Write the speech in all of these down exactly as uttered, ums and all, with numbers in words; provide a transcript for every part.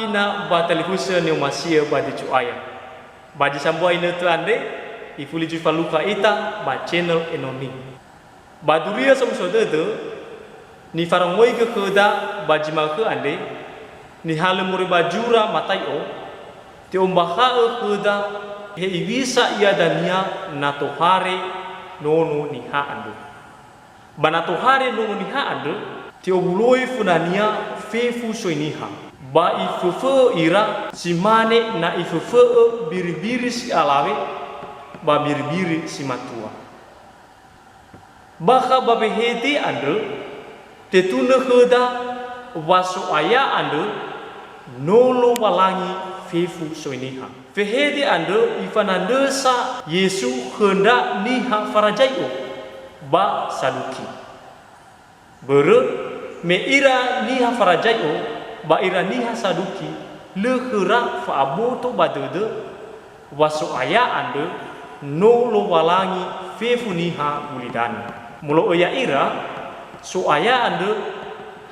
Ina ba talifusö ni'omasi'ö ba Deju Aya. Ba zi sambua inötö andre, ifuli zui falukha ita ba channel enoni. Ba duria somuso dödö, nifarongoigö khöda ba zi ma'ökhö andre, nihalö moroi ba zura Matai'o, te'ombakha'ö khöda he iwisa ia dania na tohare Nono Niha andrö. Ba na tohare Nono Niha andrö, te'owuloi fönania fefu soi niha. Ba iföfö'ö ira, si mane na iföfö'ö biribiri si alawe ba biribiri si matua. Bakha ba wehede andrö, tetunö khöda wa So'aya andrö no Lowalangi fefu soi niha. Wehede andrö ifanandrösa Yesu khö ndra niha Farazai'o ba Saduki. Börö me ira niha Farazai'o ba ira niha Saduki lö khöra fa'aboto ba dödö wa So'aya andrö no Lowalangi fefu niha gulidanö. Molo'ö ya'ira, So'aya andrö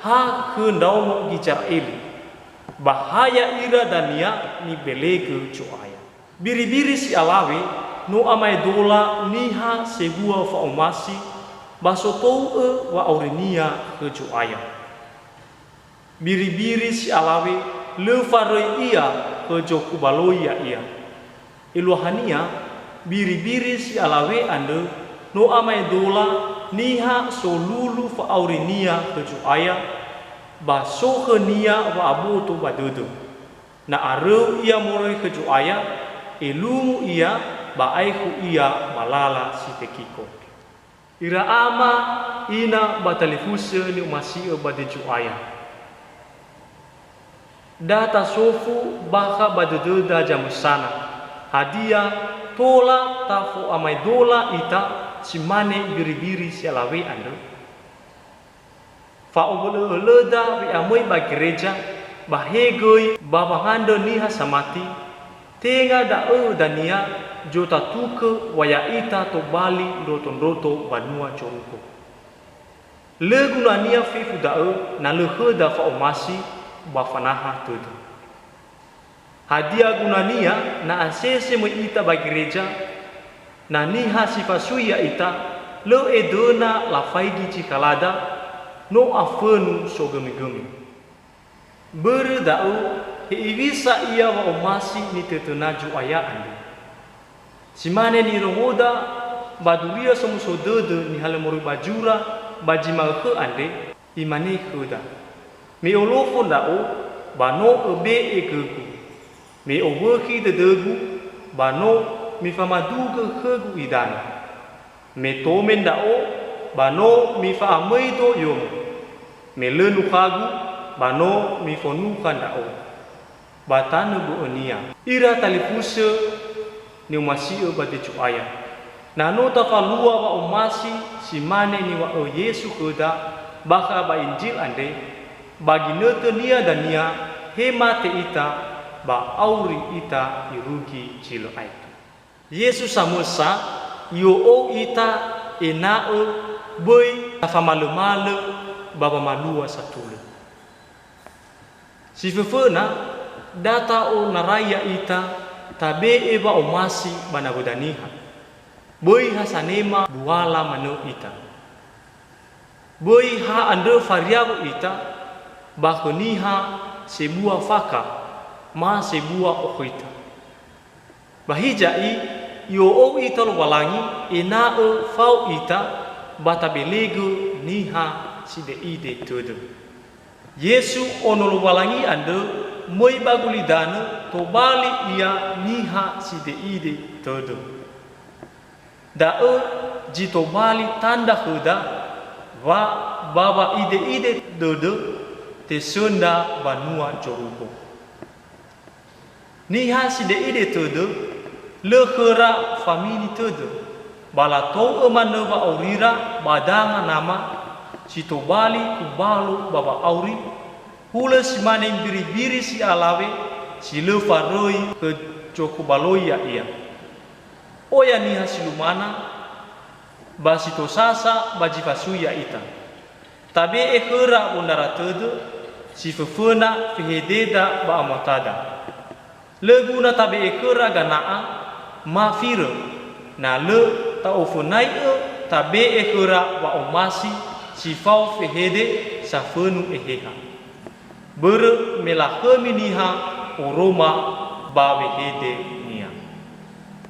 ha khö ndraono Gizera'eli, ba ha ya'ira dania nibelegö Zo'aya. Biribiri si alawe no amaedola niha sebua fa'omasi ba sotou'ö wa'aurinia khö Zo'aya. Biribiri si alawe lö faröi ia khö zokubaloi ya'ia. Eluahania, biribiri si alawe andrö no amaedola niha solulu fa'aurinia khö Zo'aya, ba so khönia wa'aboto ba dödö. Na aröu ia moroi khö Zo'aya, elungu ia ba aekhu ia ba lala si tekiko. Ira ama, ina ba talifusö ni'omasi'ö ba Deju Aya. Da tasofu bakha ba dödöda zamösana, hadia tola tafo'amaedola ita si mane biribiri si alawe andrö? Fa'owölö'ölöda we'amöi ba gereja, ba he göi ba wangandrö niha samati, tenga da'ö dania zo tatukö wa ya'ita tobali ndroto-ndroto banua zorugo. Lö gunania fefu da'ö na lö khöda fa'omasi ba fanaha tödö. Hadia gunania na asese möi ita ba gereja? Na niha si fasui ya'ita, lö edöna lafaigi zikalada, no afönu sogömigömi. Börö da'ö, he iwisa ia wa'omasi nitötöna Zo'aya andrö. Si mane nirongoda ba Duria Somuso Dödö nihalö moroi ba zura ba zi ma'ökhö andre, imane khöda, "Me olofo ndra'o, ba no öbe'e gögu. Me owökhi dödögu, ba no mifamadugö khögu idanö. Me tome ndra'o, ba no mifa'amöido yomo. Me lö nukhagu, ba no mifönukha ndra'o." Ba tanö bö'önia. Ira talifusö ni'omasi'ö ba Deju Aya. Na no tafalua wa'omasi si mane niŵa'ö Yesu khöda bakha ba Injil andre, ba ginötönia dania he mate ita, ba auri ita irugi zi lö aetu. Yesu samösa i'o'ou ita ena'ö böi tafamalömalö ba wamalua satulö. Si föföna, da ta'onarai ya'ita tabe'e wa'omasi ba nawöda niha. Böi ha sanema buala manö ita. Böi ha andrö fariawu ita ba khö niha sebua fakha, ma sebua okhoita. Ba hiza'i, i'o'ou ita Lowalangi ena'ö fao ita ba tabelegö niha side'ide tödö. Yesu, Ono Lowalangi andrö, möi ba gulidanö tobali Ia niha side'ide tödö. Da'ö zi tobali tandra khöda wa ba wa'ide'ide dödö tesöndra banua zorugo. Niha side'ide tödö, lö khöra famini tödö, ba latou'ö manö wa'aurira ba danga Nama si tobali kubalu ba wa'auri, hulö si mane mbiribiri si alawe si lö faröi khö zokubaloi ya'ia. Oya niha si lumana, ba si tosasa ba zi fasui ya'ita. Tabe'e khöra wondrara tödö, Si föföna fehededa ba amatada. Lö guna tabe'e khöra gana'a ma firö, na lö ta'ofönai'ö tabe'e khöra wa'omasi si fao fehede safönu Eheha. Börö me lakhömi niha oroma ba wehede